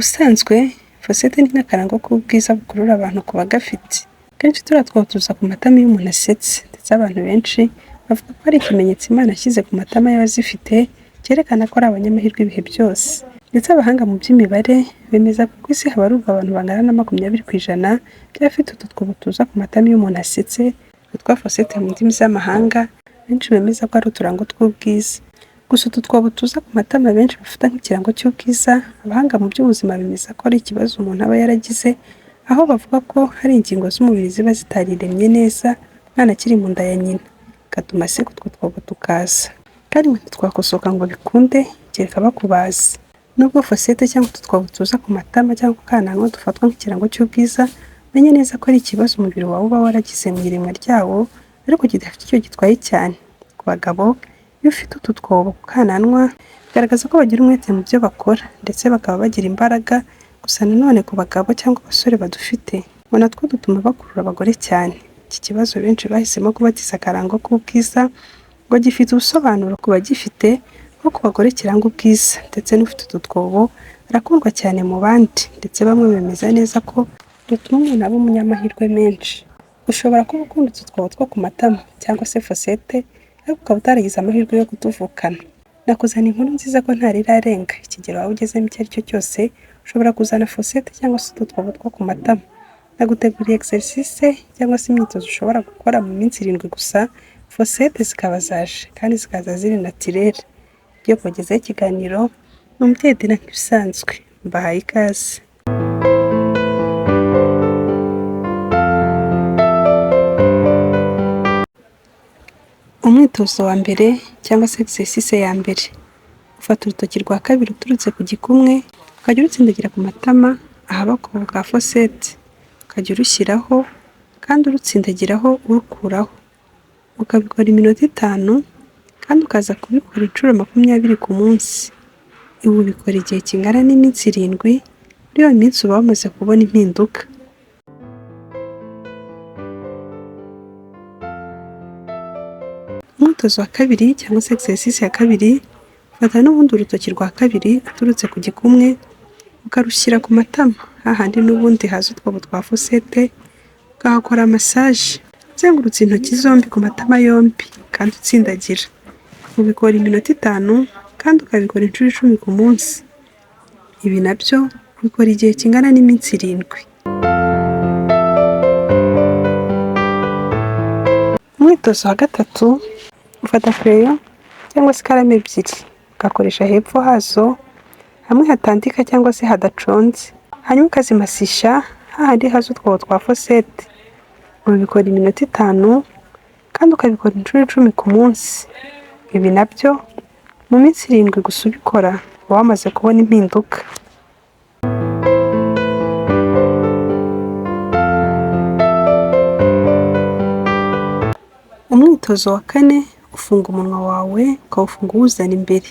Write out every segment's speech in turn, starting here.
Ubusanzwe fosette ni nk'akarango k'ubwiza bukurura abantu ku bagafite. Kenshi turiya twobo tuza ku matama iyo umuntu asetse, ndetse abantu benshi bavuga ko ari ikimenyetso Imana yashyize ku matama y'abazifite cyerekana ko ari abanyamahirwe ibihe byose. Ndetse abahanga mu by'imibare bemeza ko ku isi habarurwa abantu bangana na 20% by'abafite utu twobo tuza ku matama iyo umuntu asetse, twitwa fosette mu ndimi z'amahanga, benshi bemeza ko ari uturango tw'ubwiza. Gusa utu twobo tuza ku matama benshi bafata nk'ikirango cy'ubwiza, abahanga mu by'ubuzima bemeza ko ari ikibazo umuntu aba yaragize, aho bavuga ko hari ingingo z'umubiri ziba zitariremye neza umwana akiri mu nda ya nyina, bigatuma aseka utwo twobo tukaza. Kandi ngo ntitwakosoka ngo bikunde kereka bakubaze. Nubwo fosette cyangwa utu twobo tuza ku matama cyangwa ku kananwa dufatwa nk'ikirango cy'ubwiza, menye neza ko ari ikibazo umubiri wawe uba waragize mu iremwa ryawo ariko kidafite icyo gitwaye cyane. Ku bagabo, iyo ufite utu twobo ku kananwa bigaragaza ko bagira umwete mu byo bakora ndetse bakaba bagira imbaraga, gusa nanone ku bagabo cyangwa abasore badufite ngo natwo dutuma bakurura abagore cyane. Iki kibazo benshi bahisemo kubatiza akarango k'ubwiza ngo gifite ubusobanuro ku bagifite, nko ku bagore kiranga ubwiza, ndetse n'ufite utu twobo arakundwa cyane mu bandi, ndetse bamwe bemeza neza ko dutuma umuntu aba umunyamahirwe menshi. Ushobora kuba ukunda utu twobo two ku matama cyangwa se fosette ariko ukaba utaragize amahirwe yo kutuvukana. Nakuzana inkuru nziza ko ntarirarenga, ikigero waba ugezemo icyo ari cyo cyose ushobora kuzana fosette cyangwa se utu twobo two ku matama. Naguteguriye exercice cyangwa se imyitozo ushobora gukora mu minsi 7 gusa, fosette zikaba zaje kandi zikaza ziri naturelle. Ngiye kubagezaho ikiganiro ni umubyeyi Dina nk'ibisanzwe, mbahaye ikaze. Umwitozo wa mbere cyangwa se exercice ya mbere, ufata urutoki rwa kabiri uturutse ku gikumwe ukajya urutsindagira ku matama ahaba akobo ka fosette, ukajya urushyiraho kandi urutsindagiraho urukuraho, ukabikora iminota 5 kandi ukaza kubikora inshuro 20 ku munsi. Ibi ubikora igihe kingana n'iminsi 7, muri iyo minsi uba wamaze kubona impinduka. Umwitozo wa kabiri cyangwa se exercice ya kabiri, ufata n'ubundi urutoki rwa kabiri uturutse ku gikumwe ukarushyira ku matama hahandi n'ubundi haza utwobo twa fosette, ukahakora massage uzengurutse intoki zombi ku matama yombi kandi utsindagira. Ubikora iminota 5 kandi ukabikora inshuro 10 ku munsi. Ibi nabyo ubikora igihe kingana n'iminsi 7. Umwitozo wa gatatu, ufata kereyo cyangwa se ikaramu ebyiri, ugakoresha hepfo hazo hamwe hatandika cyangwa se hadaconze, hanyuma ukazimasisha hahandi haza utwobo twa fosette. Ubikora iminota 5 kandi ukabikora inshuro 10 ku munsi. Ibi nabyo mu minsi 7 gusa ubikora uba wamaze kubona impinduka. Umwitozo wa kane, ufunga umunwa wawe ukawufunga uwuzana imbere,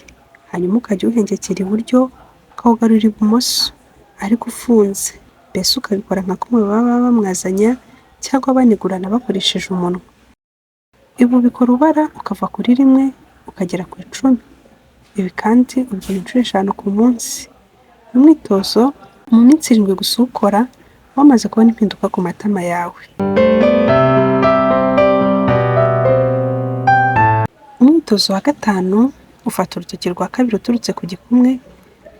hanyuma ukajya uwuhengekera iburyo ukawugarura ibumoso ariko ufunze, mbese ukabikora nka kumwe baba bamwazanya cyangwa banigurana bakoresheje umunwa. Ibi ubikora ubara ukava kuri 1 ukagera ku 10. Ibi kandi ubikora inshuro 5 ku munsi. Uyu mwitozo mu minsi 7 gusa uwukora wamaze kubona impinduka ku matama yawe. Umwitozo wa gatanu, ufata urutoki rwa kabiri uturutse ku gikumwe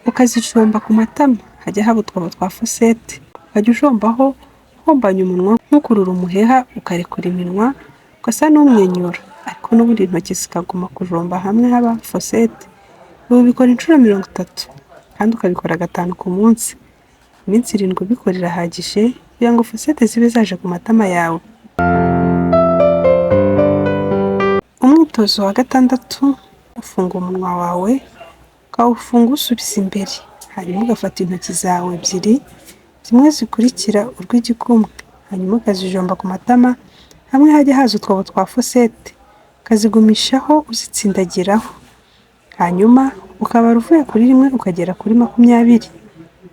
ukazijomba ku matama hajya haba utwobo twa fosette, ukajya ujombaho uhombanya umunwa nk'ukurura umuheha ukarekura iminwa ugasa n'umwenyura, ariko n'ubundi intoki zikaguma kujomba hamwe haba fosette. Ibi ubikora inshuro 30 kandi ukabikora 5 ku munsi. Iminsi 7 ubikora irahagije kugira ngo fosette zibe zaje ku matama yawe. Umwitozo wa gatandatu, ufunga umunwa wawe ukawufunga uwusubiza imbere, hanyuma ugafata intoki zawe ebyiri zimwe zikurikira urw'igikumwe, hanyuma ukazijomba ku matama hamwe hajya haza utwobo twa fosette, ukazigumishaho uzitsindagiraho, hanyuma ukabara uvuye kuri 1 ukagera kuri 20.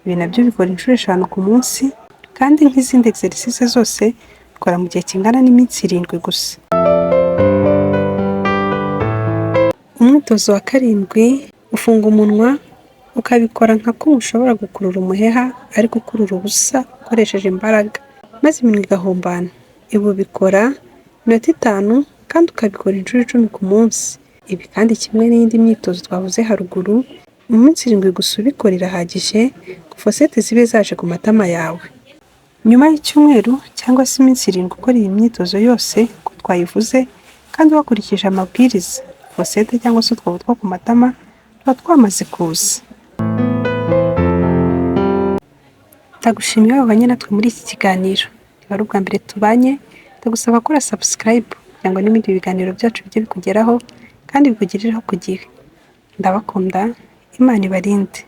Ibi nabyo bikora inshuro 5 ku munsi kandi nk'izindi exercice zose ukora mu gihe kingana n'iminsi 7 gusa. Umwitozo wa karindwi, ufunga umunwa Ukabikora nka kumwe ushobora gukurura umuheha ariko ukurura ubusa ukoresheje imbaraga, maze iminwa igahumbana. Ibi ubikora iminota 5 kandi ukabikora inshuro 10 ku munsi. Ibi kandi kimwe n'indi myitozo twavuze haruguru, mu minsi 7 gusa ubikora irahagije ngo fosete zibe zaje ku matama yawe. Nyuma y'icyumweru cyangwa se iminsi 7 ukora iyi myitozo yose uko twayivuze kandi wakurikije amabwiriza, fosete cyangwa se utwobo two ku matama tuba twamaze kuza. Ndagushimiye wabanye natwe muri iki kiganiro. Niba ari ubwa mbere tubanye, ndagusaba gukora subscribe kugira ngo n'ibindi biganiro byacu bijye bikugeraho kandi bikugerereho ku gihe. Ndabakunda, Imana ibarinde.